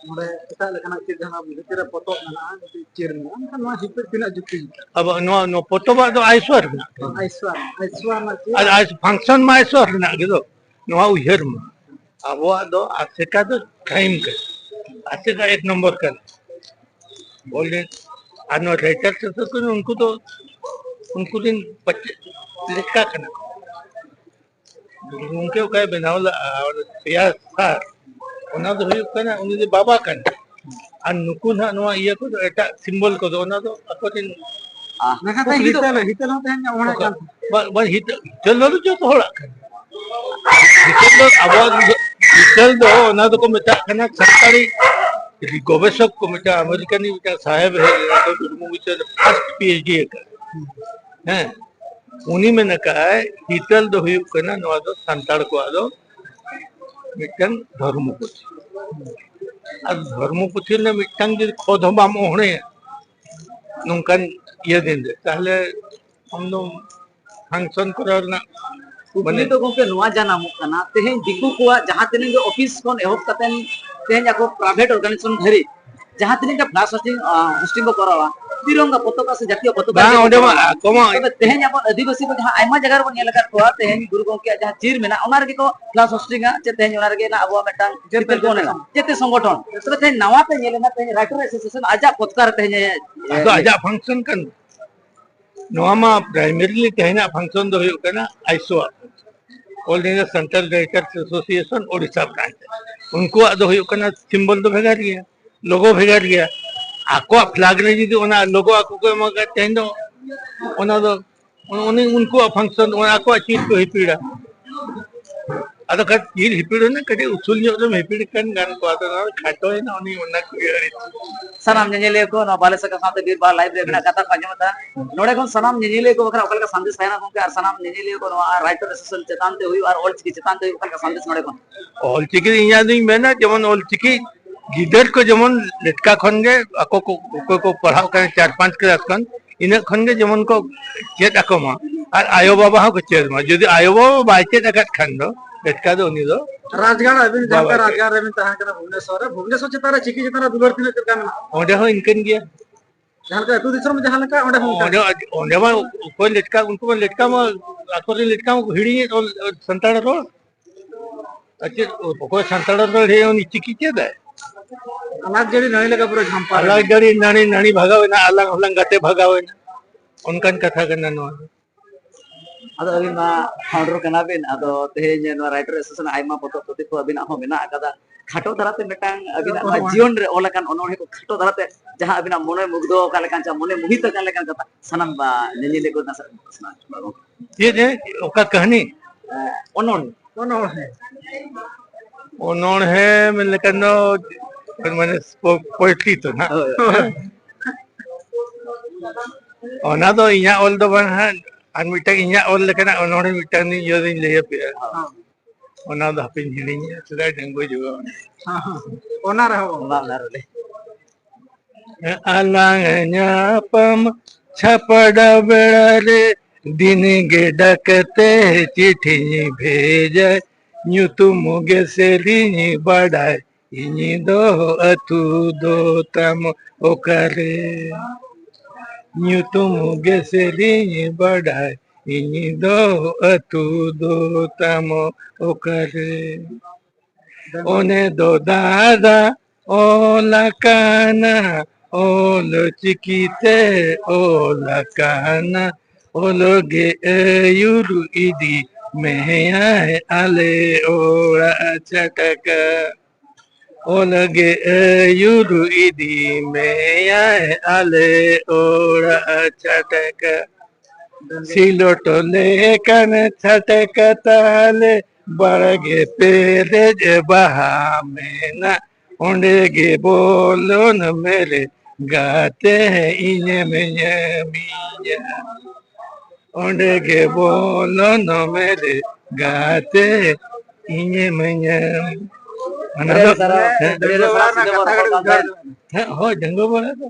ᱱᱚᱰᱮ ᱮᱴᱟᱜ ᱞᱮᱠᱟᱱᱟᱜ ᱪᱤᱨ ᱡᱟᱦᱟᱸ ᱵᱷᱤᱛᱤᱨ ᱨᱮ ᱯᱚᱛᱚᱵ ᱢᱮᱱᱟᱜᱼᱟ, ᱢᱤᱫᱴᱤᱡ ᱪᱤᱨ ᱢᱮᱱᱟᱜᱼᱟ, ᱢᱮᱱᱠᱷᱟᱱ ᱱᱚᱣᱟ ᱦᱤᱯᱤᱲ ᱛᱤᱱᱟᱹᱜ ᱡᱩᱠᱛᱤ ᱡᱩᱠᱛᱤ? ᱟᱵᱚ ᱱᱚᱣᱟ, ᱱᱚᱣᱟ ᱯᱚᱛᱚᱵᱟᱜ ᱫᱚ ᱟᱭᱥᱣᱟᱨ ᱨᱮᱱᱟᱜ ᱠᱟᱱᱟ᱾ ᱟᱭᱥᱣᱟᱨ, ᱟᱭᱥᱣᱟᱨ ᱨᱮᱱᱟᱜ ᱪᱤᱨ᱾ ᱟᱨ ᱟᱭ-, function ᱢᱟ ᱟᱭᱥᱣᱟᱨ ᱨᱮᱱᱟᱜ ᱜᱮ ᱫᱚ᱾ ᱱᱚᱣᱟ ᱩᱭᱦᱟᱹᱨ ᱢᱟ, ᱟᱵᱚᱣᱟᱜ ᱫᱚ ᱟᱥᱮᱠᱟ ᱫᱚ time ᱠᱟᱱᱟ, ᱟᱥᱮᱠᱟ ᱮᱠ ᱱᱚᱢᱵᱚᱨ ᱠᱟᱱᱟ᱾ ᱚᱞ ᱨᱮᱱ ᱟᱨ ᱱᱚᱣᱟ writer ᱥᱮ ᱥᱮ ᱠᱚ ᱩᱱᱠᱩ ᱫᱚ, ᱩᱱᱠᱩ ᱨᱮᱱ ᱯᱟᱪᱮᱫ ᱞᱮᱠᱟ ᱠᱟᱱᱟ ᱠᱚ᱾ ᱜᱩᱨᱩ ᱜᱚᱢᱠᱮ ᱚᱠᱟᱭ ᱵᱮᱱᱟᱣ ᱞᱮᱫᱼᱟ, ᱚᱱᱟ ᱯᱮᱭᱟ ᱥᱟᱨ, ᱚᱱᱟ ᱫᱚ ᱦᱩᱭᱩᱜ ᱠᱟᱱᱟ ᱩᱱᱤ ᱫᱚ ᱵᱟᱵᱟ ᱠᱟᱱᱟ᱾ ᱟᱨ ᱱᱩᱠᱩ ᱱᱟᱦᱟᱜ ᱱᱚᱣᱟ ᱤᱭᱟᱹ ᱠᱚᱫᱚ ᱮᱴᱟᱜ symbol ᱠᱚᱫᱚ, ᱚᱱᱟ ᱫᱚ ᱟᱠᱚᱨᱮᱱ ᱢᱮᱱᱠᱷᱟᱱ ᱛᱮᱦᱮᱧ ᱠᱩᱠᱞᱤ ᱫᱚ ᱦᱤᱛᱟᱹᱞ, ᱦᱤᱛᱟᱹᱞ ᱦᱚᱸ ᱛᱮᱦᱮᱧ ᱚᱱᱟ ᱠᱟᱱ ᱵᱟᱝ, ᱵᱟᱝ, ᱦᱤᱛᱟᱹᱞ, ᱦᱤᱛᱟᱹᱞ ᱫᱚ ᱡᱚᱛᱚ ᱦᱚᱲᱟᱜ ᱠᱟᱱᱟ᱾ ᱦᱤᱛᱟᱹᱞ ᱫᱚ ᱟᱵᱚᱣᱟᱜ ᱦᱤᱛᱟᱹᱞ ᱫᱚ ᱚᱱᱟ ᱫᱚᱠᱚ ᱢᱮᱛᱟᱜ ᱠᱟᱱᱟ ᱥᱟᱱᱛᱟᱲᱤ ᱜᱚᱵᱮᱥᱚᱠ ᱠᱚ ᱢᱤᱫᱴᱟᱝ ᱟᱢᱮᱨᱤᱠᱟᱱᱤ ᱢᱤᱫᱴᱟᱝ ᱥᱟᱦᱮᱵ ᱦᱮᱡ ᱞᱮᱱᱟ, ᱩᱱᱤ ᱢᱤᱫᱴᱟᱝ ᱯᱷᱟᱥᱴ ᱯᱤ ᱮᱭᱤᱪ ᱰᱤ ᱟᱠᱟᱫ᱾ ᱦᱮᱸ, ᱩᱱᱤ ᱢᱮᱱ ᱟᱠᱟᱫᱼᱟᱭ ᱦᱤᱛᱟᱹᱞ ᱫᱚ ᱦᱩᱭᱩᱜ ᱠᱟᱱᱟ ᱱᱚᱣᱟ ᱫᱚ ᱥᱟᱱᱛᱟᱲ ᱠᱚᱣᱟᱜ ᱫᱚ ᱢᱤᱫᱴᱟᱝ ᱫᱷᱚᱨᱢᱚ ᱯᱩᱛᱷᱤ᱾ ᱟᱨ ᱫᱷᱚᱨᱢᱚ ᱯᱩᱛᱷᱤ ᱨᱮᱱᱟᱜ ᱢᱤᱫᱴᱟᱝ ᱡᱩᱫᱤ ᱠᱷᱚᱫ ᱦᱚᱸ ᱵᱟᱢ ᱚᱦᱲᱮᱭᱟ ᱱᱚᱝᱠᱟᱱ ᱤᱭᱟᱹ ᱫᱤᱱ ᱨᱮ, ᱛᱟᱦᱞᱮ ᱟᱢ ᱫᱚ ᱯᱷᱟᱝᱥᱚᱱ ᱠᱚᱨᱟᱣ ᱨᱮᱱᱟᱜ ᱠᱩᱠᱞᱤ ᱢᱟᱱᱮ ᱫᱚ ᱜᱚᱝᱠᱮ ᱱᱚᱣᱟ ᱡᱟᱱᱟᱢᱚᱜ ᱠᱟᱱᱟ, ᱛᱮᱦᱮᱧ ᱫᱤᱠᱩ ᱠᱚᱣᱟᱜ ᱡᱟᱦᱟᱸ ᱛᱤᱱᱟᱹᱜ ᱜᱮ ᱚᱯᱷᱤᱥ ᱠᱷᱚᱱ ᱮᱦᱚᱵ ᱠᱟᱛᱮ ᱛᱮᱦᱮᱧ ᱟᱠᱚ ᱯᱨᱟᱭᱵᱷᱮᱴ ᱚᱨᱜᱟᱱᱟᱭᱡᱮᱥᱚᱱ ᱫᱷᱟᱹᱨᱤᱡ ᱡᱟᱦᱟᱸ ᱛᱤᱱᱟᱹᱜ ᱜᱮ ᱯᱷᱞᱟᱥ ᱦᱳᱥᱴᱤᱝ, ᱦᱳᱥᱴᱤᱝ ᱠᱚ ᱠᱚᱨᱟᱣᱟ, ᱛᱤᱨᱚᱝᱜᱟ ᱯᱚᱛᱟᱠᱟ ᱥᱮ ᱡᱟᱛᱤᱭᱚ ᱯᱚᱛᱟᱠᱟ ᱵᱟᱝ, ᱡᱮ ᱠᱚ ᱚᱸᱰᱮ ᱢᱟ ᱠᱚᱨᱟᱣᱟ᱾ ᱟᱠᱚ ᱢᱟ ᱛᱚᱵᱮ ᱛᱮᱦᱮᱧ ᱟᱵᱚ ᱟᱹᱫᱤᱵᱟᱹᱥᱤ ᱠᱚ ᱡᱟᱦᱟᱸ ᱟᱭᱢᱟ ᱡᱟᱭᱜᱟ ᱨᱮᱵᱚᱱ ᱧᱮᱞ ᱟᱠᱟᱫ ᱠᱚᱣᱟ, ᱛᱮᱦᱮᱧ ᱜᱩᱨᱩ ᱜᱚᱢᱠᱮᱭᱟᱜ ᱡᱟᱦᱟᱸ ᱪᱤᱨ ᱢᱮᱱᱟᱜᱼᱟ, ᱚᱱᱟ ᱨᱮᱜᱮ ᱠᱚ ᱯᱷᱞᱟᱥ ᱦᱳᱥᱴᱤᱝᱟ, ᱪᱮ ᱛᱮᱦᱮᱧ ᱚᱱᱟ ᱨᱮᱜᱮ ᱱᱟᱜ ᱟᱵᱚᱣᱟᱜ ᱢᱤᱫᱴᱟᱝ ᱡᱟᱹᱛᱤ ᱪᱤᱛᱟᱹᱨ ᱠᱚ ᱚᱱᱟ ᱥᱚᱝᱜᱚᱴᱷᱚᱱ᱾ ᱡᱟᱹᱛᱤ ᱥᱚᱝᱜᱚᱴᱷᱚᱱ᱾ ᱛᱚᱵᱮ ᱛᱮᱦᱮᱧ ᱱᱟᱣᱟ ᱛᱮ ᱧᱮᱞ ᱮᱱᱟ, ᱛᱮᱦᱮᱧ ᱨᱟᱭᱴᱟᱨ ᱮᱥᱳᱥᱤᱭᱮᱥᱚᱱ ᱟᱡᱟᱜ ᱯᱚᱛᱠᱟ ᱨᱮ ᱛᱮᱦᱮᱧ ᱮ ᱟᱫᱚ ᱟᱡᱟᱜ ᱯᱷᱟᱝᱥᱚᱱ ᱠᱟᱱ, ᱱᱚᱣᱟ ᱢᱟ ᱯᱨᱟᱭᱢᱟᱨᱤᱞᱤ ᱛᱮᱦᱮᱧᱟᱜ ᱯᱷᱟᱝᱥᱚᱱ ᱫᱚ ᱦᱩᱭᱩᱜ ᱠᱟᱱᱟ ᱟᱭᱥᱳ ᱟᱜ, All India Central Writers Association Odisha branch. ᱩᱱᱠᱩᱣᱟᱜ ᱫᱚ ᱦᱩᱭᱩᱜ ᱠᱟᱱᱟ ᱥᱤᱢᱵᱚᱞ ᱫᱚ ᱵᱷᱮᱜᱟᱨ ᱜᱮᱭᱟ, ᱞᱳᱜᱳ ᱵᱷᱮᱜᱟᱨ ᱜᱮᱭᱟ᱾ ᱟᱠᱚᱣᱟᱜ ᱯᱷᱞᱟᱜ ᱨᱮ ᱡᱩᱫᱤ ᱚᱱᱟ ᱞᱳᱜᱳ ᱟᱠᱚ ᱠᱚ ᱮᱢᱟ ᱠᱟᱫ, ᱛᱮᱦᱮᱧ ᱫᱚ ᱚᱱᱟ ᱫᱚ ᱩᱱᱤ ᱩᱱᱠᱩᱣᱟᱜ ᱯᱷᱟᱝᱥᱚᱱ, ᱚᱱᱟ ᱟᱠᱚᱣᱟᱜ ᱪᱤᱨ ᱠᱚ ᱦᱤᱯᱤᱲᱟ᱾ ᱟᱫᱚ ᱠᱷᱟᱡ ᱪᱤᱨ ᱦᱤᱯᱤᱲ ᱦᱩᱭᱱᱟ, ᱠᱟᱹᱴᱤᱡ ᱩᱥᱩᱞ ᱧᱚᱜ ᱨᱮᱢ ᱦᱤᱯᱤᱲ ᱠᱷᱟᱱ ᱜᱟᱱ ᱠᱚᱜᱼᱟ, ᱟᱫᱚ ᱱᱚᱣᱟ ᱠᱷᱟᱴᱚᱭᱮᱱᱟ ᱩᱱᱤ ᱚᱱᱟ ᱠᱚ ᱤᱭᱟᱹ ᱨᱮ᱾ ᱥᱟᱱᱟᱢ ᱧᱮᱧᱮᱞᱤᱭᱟᱹ ᱠᱚ ᱱᱚᱣᱟ ᱵᱟᱞᱮ ᱥᱟᱠᱟ ᱥᱟᱶᱛᱮ ᱵᱤᱨ ᱵᱟᱦᱟ ᱞᱟᱭᱤᱵᱷ ᱨᱮ ᱢᱮᱱᱟᱜ ᱠᱟᱛᱷᱟ ᱠᱚ ᱟᱸᱡᱚᱢ ᱮᱫᱟ᱾ ᱱᱚᱰᱮ ᱠᱷᱚᱱ ᱥᱟᱱᱟᱢ ᱧᱮᱧᱮᱞᱤᱭᱟᱹ ᱠᱚ ᱵᱟᱠᱷᱨᱟ ᱚᱠᱟ ᱞᱮᱠᱟ ᱥᱟᱸᱫᱮᱥ ᱛᱟᱦᱮᱱᱟ ᱜᱚᱝᱠᱮ, ᱟᱨ ᱥᱟᱱᱟᱢ ᱧᱮᱧᱮᱞᱤᱭᱟᱹ ᱠᱚ ᱱᱚᱣᱟ ᱨᱟᱭᱴᱟᱨ ᱮᱥᱳᱥᱤᱭᱮᱥᱚᱱ ᱪᱮᱛᱟᱱ ᱛᱮ ᱦᱩᱭᱩᱜ ᱟᱨ ᱚᱞ ᱪᱤᱠᱤ ᱪᱮᱛᱟᱱ ᱛᱮ ᱦᱩᱭᱩᱜ, ᱚᱠᱟ ᱞᱮᱠᱟ ᱥᱟᱸᱫᱮᱥ ᱱᱚᱰᱮ ᱠᱷᱚᱱ? ᱚᱞ ᱪᱤᱠᱤ ᱤᱧᱟᱹᱜ ᱫᱩᱧ ᱢᱮᱱᱟ, ᱡᱮᱢᱚᱱ ᱚᱞ ᱪᱤᱠᱤ ᱜᱤᱫᱟᱹᱨ ᱠᱚ ᱡᱮᱢᱚᱱ ᱞᱮᱴᱠᱟ ᱠᱷᱚᱱ ᱜᱮ ᱟᱠᱚ ᱠᱚ, ᱚᱠᱚᱭ ᱠᱚ ᱯᱟᱲᱦᱟᱜ ᱠᱟᱱᱟ ᱪᱟᱨ ᱯᱟᱸᱪ ᱠᱞᱟᱥ ᱠᱷᱚᱱ, ᱤᱱᱟᱹᱜ ᱠᱷᱚᱱ ᱜᱮ ᱡᱮᱢᱚᱱ ᱠᱚ ᱪᱮᱫ ᱟᱠᱚ ᱢᱟ, ᱟᱨ ᱟᱭᱳ ᱵᱟᱵᱟ ᱦᱚᱸ ᱠᱚ ᱪᱮᱫ ᱢᱟ᱾ ᱡᱩᱫᱤ ᱟᱭᱳ ᱵᱟᱵᱟ ᱵᱟᱭ ᱪᱮᱫ ᱟᱠᱟᱫ ᱠᱷᱟᱱ ᱫᱚ ᱞᱮᱴᱠᱟ ᱫᱚ ᱩᱱᱤ ᱫᱚ ᱨᱟᱡᱽᱜᱟᱲ, ᱟᱹᱵᱤᱱ ᱡᱟᱦᱟᱸ ᱵᱟᱵᱟ ᱞᱮᱠᱟ ᱪᱮᱫ᱾ ᱨᱟᱡᱽᱜᱟᱲ ᱨᱮᱵᱤᱱ ᱛᱟᱦᱮᱸ ᱠᱟᱱᱟ ᱵᱷᱩᱵᱽᱱᱮᱥᱚᱨ ᱨᱮ, ᱵᱷᱩᱵᱽᱱᱮᱥᱚᱨ ᱪᱮᱛᱟᱱ ᱨᱮ ᱪᱤᱠᱤ ᱪᱮᱛᱟᱱ ᱨᱮ ᱫᱩᱞᱟᱹᱲ ᱛᱤᱱᱟᱹᱜ ᱪᱮᱫ ᱞᱮᱠᱟ ᱢᱮᱱᱟᱜᱼᱟ? ᱚᱸᱰᱮ ᱦᱚᱸ ᱤᱱᱠᱟᱹᱱ ᱜᱮᱭᱟ᱾ ᱡᱟᱦᱟᱸ ᱞᱮᱠᱟ ᱟᱹᱛᱩ ᱫᱤᱥᱚᱢ ᱡᱟᱦᱟᱸ ᱞᱮᱠᱟ, ᱚᱸᱰᱮ ᱦᱚᱸ ᱚᱸᱰᱮ, ᱚᱸᱰᱮ ᱢᱟ ᱚᱠᱚᱭ ᱞᱮᱴᱠᱟ, ᱩᱱᱠᱩ ᱢᱟ ᱞᱮᱴᱠᱟ ᱢᱟ ᱟᱠᱚᱨᱮᱱ ᱞᱮᱴᱠᱟ ᱢᱟ ᱠᱚ ᱦᱤᱲᱤᱧᱮᱫ ᱚᱞ, ᱥᱟᱱᱛᱟᱲ ᱨᱚᱲ᱾ ᱟᱨ ᱪᱮᱫ ᱚᱠᱚᱭ ᱥᱟᱱᱛᱟᱲ ᱨᱚᱲ ᱦᱤᱲᱤᱧ, ᱩᱱᱤ ᱪᱤᱠᱤ ᱪᱮᱫᱟᱭ? ᱟᱞᱟᱜᱽ ᱡᱟᱹᱲᱤ ᱱᱟᱹᱲᱤ ᱞᱮᱠᱟ ᱯᱩᱨᱟᱹ ᱡᱷᱟᱢᱯᱟ ᱨᱮ᱾ ᱟᱞᱟᱜᱽ ᱡᱟᱹᱲᱤ ᱱᱟᱹᱲᱤ, ᱱᱟᱹᱲᱤ ᱵᱷᱟᱜᱟᱣ ᱮᱱᱟ, ᱟᱞᱟᱝ ᱦᱚᱸᱞᱟᱝ ᱜᱟᱛᱮ ᱵᱷᱟᱜᱟᱣ ᱮᱱᱟ, ᱚᱱᱠᱟᱱ ᱠᱟᱛᱷᱟ ᱠᱟᱱᱟ ᱱᱚᱣᱟ ᱫᱚ᱾ ᱟᱫᱚ ᱟᱹᱵᱤᱱ ᱢᱟ ᱯᱷᱟᱣᱩᱱᱰᱟᱨ ᱠᱟᱱᱟ ᱵᱤᱱ, ᱟᱫᱚ ᱛᱮᱦᱮᱧ ᱱᱚᱣᱟ ᱨᱟᱭᱴᱟᱨ ᱮᱥᱳᱥᱤᱭᱮᱥᱚᱱ ᱟᱭᱢᱟ ᱯᱚᱛᱚᱵ ᱯᱩᱛᱷᱤ ᱠᱚ ᱟᱹᱵᱤᱱᱟᱜ ᱦᱚᱸ ᱢᱮᱱᱟᱜ ᱟᱠᱟᱫᱟ᱾ ᱠᱷᱟᱴᱚ ᱫᱷᱟᱨᱟᱛᱮ ᱢᱤᱫᱴᱟᱝ ᱟᱹᱵᱤᱱᱟᱜ ᱱᱚᱣᱟ ᱚᱱᱚᱬᱦᱮ᱾ ᱡᱤᱭᱚᱱ ᱨᱮ ᱚᱞ ᱟᱠᱟᱱ ᱚᱱᱚᱬᱦᱮ ᱠᱚ ᱠᱷᱟᱴᱚ ᱫᱷᱟᱨᱟᱛᱮ ᱡᱟᱦᱟᱸ ᱟᱹᱵᱤᱱᱟᱜ ᱢᱚᱱᱮ ᱢᱩᱜᱽᱫᱷᱚ ᱟᱠᱟᱱ ᱞᱮᱠᱟᱱ, ᱡᱟᱦᱟᱸ ᱢᱚᱱᱮ ᱢᱩᱦᱤᱛ ᱟᱠᱟᱱ ᱞᱮᱠᱟᱱ ᱠᱟᱛᱷᱟ ᱥᱟᱱᱟᱢ, ᱟ, ᱧᱮᱧᱮᱞᱤᱭᱟᱹ ᱠᱚ ᱱᱟᱥᱮ ᱯᱟᱥᱱᱟᱣ ᱦᱚᱪᱚ ᱠᱚᱣᱟ ᱜᱚᱢᱠᱮ᱾ ᱪᱮᱫ ᱮ? ᱚᱠᱟ ᱠᱟᱹᱦᱱᱤ? ᱮ, ᱚᱱᱚᱬᱦᱮ᱾ ᱚᱱᱚᱬᱦᱮ᱾ ᱚᱱᱚᱬᱦᱮ ᱢᱮᱱ ᱞᱮᱠᱷᱟᱱ ᱫᱚ ᱢᱟᱱᱮ ᱯᱚ-, poetry ᱛᱚ ᱱᱟᱦᱟᱜ᱾ ᱦᱳᱭ, ᱦᱳᱭ᱾ ᱚᱱᱟ ᱫᱚ ᱤᱧᱟᱹᱜ ᱚᱞ ᱫᱚ ᱵᱟᱝ ᱦᱟᱸᱜ, ᱟᱨ ᱢᱤᱫᱴᱟᱝ ᱤᱧᱟᱹᱜ ᱚᱞ ᱞᱮᱠᱟᱱᱟᱜ ᱚᱱᱚᱬᱦᱮ ᱢᱤᱫᱴᱟᱝ ᱤᱭᱟᱹ ᱫᱚᱧ ᱞᱟᱹᱭ ᱟᱯᱮᱭᱟ᱾ ᱦᱚᱸ᱾ ᱚᱱᱟ ᱫᱚ ᱦᱟᱯᱮᱧ ᱦᱤᱲᱤᱧᱮᱫᱼᱟ, ᱥᱮᱫᱟᱭ ᱰᱟᱺᱜᱩᱣᱟᱹ ᱡᱚᱦᱚᱜ᱾ ᱦᱚᱸ, ᱦᱚᱸ᱾ ᱚᱱᱟ ᱨᱮᱦᱚᱸ ᱵᱟᱝ᱾ ᱚᱱᱟ ᱨᱮ᱾ ᱟᱞᱟᱝ ᱧᱟᱯᱟᱢ ᱪᱷᱟᱯᱲᱟ ᱵᱮᱲᱟ ᱨᱮ, ᱫᱤᱱ ᱜᱮ ᱰᱟᱠᱛᱮ ᱪᱤᱴᱷᱤᱧ ᱵᱷᱮᱡᱟᱭ, ᱧᱩᱛᱩᱢ ᱜᱮ ᱥᱮᱨᱮᱧ ᱵᱟᱰᱟᱭ, ᱤᱧ ᱫᱚ ᱟᱹᱛᱩ ᱫᱚ ᱛᱟᱢ ᱚᱠᱟᱨᱮ? ᱧᱩᱛᱩᱢ ᱜᱮ ᱥᱮᱨᱮᱧ ᱵᱟᱰᱟᱭ, ᱤᱧ ᱫᱚ ᱟᱹᱛᱩ ᱫᱚ ᱛᱟᱢ ᱚᱠᱟᱨᱮ? ᱚᱱᱮ ᱫᱚ ᱫᱟᱫᱟ ᱚᱞ ᱟᱠᱟᱱᱟ, ᱚᱞ ᱪᱤᱠᱤᱛᱮ ᱚᱞ ᱟᱠᱟᱱᱟ, ᱚᱞ ᱜᱮ ᱟᱹᱭᱩᱨ ᱤᱫᱤ ᱢᱮᱭᱟᱭ ᱟᱞᱮ ᱚᱲᱟᱜ ᱪᱷᱟᱴᱠᱟ᱾ ᱚᱞ ᱜᱮ ᱟᱹᱭᱩᱨ ᱤᱫᱤ ᱢᱮᱭᱟᱭ ᱟᱞᱮ ᱚᱲᱟᱜ ᱪᱷᱟᱴᱠᱟ᱾ ᱥᱤᱞᱚᱴ ᱞᱮᱠᱟᱱ ᱪᱷᱟᱴᱠᱟ ᱛᱟᱞᱮ, ᱵᱟᱲᱜᱮ ᱯᱮᱨᱮᱡ ᱵᱟᱦᱟ ᱢᱮᱱᱟᱜ, ᱚᱸᱰᱮ ᱜᱮ ᱵᱚᱞᱚᱱ ᱢᱮᱨᱮ ᱜᱟᱛᱮ, ᱤᱧᱮᱢ ᱧᱟᱢᱤᱧᱟ᱾ ᱚᱸᱰᱮ ᱜᱮ ᱵᱚᱞᱚᱱ ᱢᱮᱨᱮ ᱜᱟᱛᱮ, ᱤᱧᱮᱢ ᱧᱟᱢ᱾ ᱚᱱᱟ ᱟᱹᱰᱤ ᱫᱚ, ᱥᱟᱨᱦᱟᱣ, ᱦᱮᱸ, ᱟᱹᱰᱤ ᱥᱟᱨᱦᱟᱣ, ᱥᱤᱫᱷᱟᱹ ᱵᱚᱞᱚ ᱠᱟᱱ ᱛᱟᱦᱮᱸᱫ᱾ ᱦᱮᱸ, ᱦᱳᱭ, ᱰᱟᱺᱜᱩᱣᱟᱹ ᱵᱚᱞᱮ ᱫᱚ᱾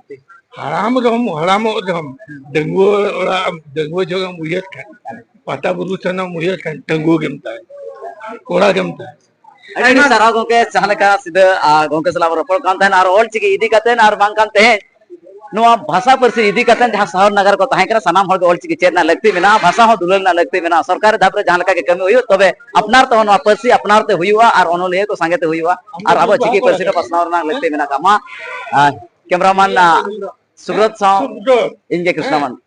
ᱦᱟᱲᱟᱢ ᱨᱮᱦᱚᱸ, ᱦᱟᱲᱟᱢᱚᱜ ᱨᱮᱦᱚᱸ, ᱰᱟᱺᱜᱩᱣᱟᱹ ᱚᱲᱟᱜ, ᱰᱟᱺᱜᱩᱣᱟᱹ ᱡᱚᱦᱚᱜ ᱮᱢ ᱩᱭᱦᱟᱹᱨ ᱠᱷᱟᱱ, ᱯᱟᱛᱟ ᱵᱩᱨᱩ ᱥᱮᱱ ᱮᱢ ᱩᱭᱦᱟᱹᱨ ᱠᱷᱟᱱ, ᱰᱟᱺᱜᱩᱣᱟᱹ ᱜᱮᱢ ᱛᱟᱦᱮᱸ, ᱠᱚᱲᱟ ᱜᱮᱢ ᱛᱟᱦᱮᱸ᱾ ᱟᱹᱰᱤ ᱟᱹᱰᱤ ᱥᱟᱨᱦᱟᱣ ᱜᱚᱢᱠᱮ, ᱡᱟᱦᱟᱸ ᱞᱮᱠᱟ ᱥᱤᱫᱷᱟᱹ, ᱟ, ᱜᱚᱢᱠᱮ ᱥᱟᱞᱟᱜ ᱵᱚᱱ ᱨᱚᱯᱚᱲ ᱠᱟᱱ ᱛᱟᱦᱮᱸᱱ, ᱟᱨ ᱚᱞ ᱪᱤᱠᱤ ᱤᱫᱤ ᱠᱟᱛᱮ, ᱟᱨ ᱵᱟᱝᱠᱷᱟᱱ ᱛᱮᱦᱮᱧ ᱱᱚᱣᱟ ᱵᱷᱟᱥᱟ ᱯᱟᱹᱨᱥᱤ ᱤᱫᱤ ᱠᱟᱛᱮ ᱡᱟᱦᱟᱸ ᱥᱚᱦᱚᱨ ᱱᱟᱜᱟᱨ ᱠᱚ ᱛᱟᱦᱮᱸ ᱠᱟᱱᱟ, ᱥᱟᱱᱟᱢ ᱦᱚᱲ ᱜᱮ ᱚᱞ ᱪᱤᱠᱤ ᱪᱮᱫ ᱨᱮᱱᱟᱜ ᱞᱟᱹᱠᱛᱤ ᱢᱮᱱᱟᱜᱼᱟ, ᱵᱷᱟᱥᱟ ᱦᱚᱸ ᱫᱩᱞᱟᱹᱲ ᱨᱮᱱᱟᱜ ᱞᱟᱹᱠᱛᱤ ᱢᱮᱱᱟᱜᱼᱟ᱾ ᱥᱚᱨᱠᱟᱨᱤ ᱫᱷᱟᱯ ᱨᱮ ᱡᱟᱦᱟᱸ ᱞᱮᱠᱟ ᱜᱮ ᱠᱟᱹᱢᱤ ᱦᱩᱭᱩᱜ, ᱛᱚᱵᱮ ᱟᱯᱱᱟᱨ ᱛᱮᱦᱚᱸ ᱱᱚᱣᱟ ᱯᱟᱹᱨᱥᱤ ᱟᱯᱱᱟᱨ ᱛᱮ ᱦᱩᱭᱩᱜᱼᱟ, ᱟᱨ ᱚᱱᱚᱞᱤᱭᱟᱹ ᱠᱚ ᱥᱟᱸᱜᱮ ᱛᱮ ᱦᱩᱭᱩᱜᱼᱟ, ᱟᱨ ᱟᱵᱚ ᱪᱤᱠᱤ ᱯᱟᱹᱨᱥᱤ ᱨᱮ ᱯᱟᱥᱱᱟᱣ ᱨᱮᱱᱟᱜ ᱞᱟᱹᱠᱛᱤ ᱢᱮᱱᱟᱜ ᱟᱠᱟᱫ᱾ ᱢᱟ, ᱟ, cameraman, ᱟ, ᱥᱩᱵᱨᱚᱛ ᱥᱟᱶ ᱤᱧ ᱜᱮ ᱠᱨᱤᱥᱱᱟ ᱢᱟᱱᱰᱤ᱾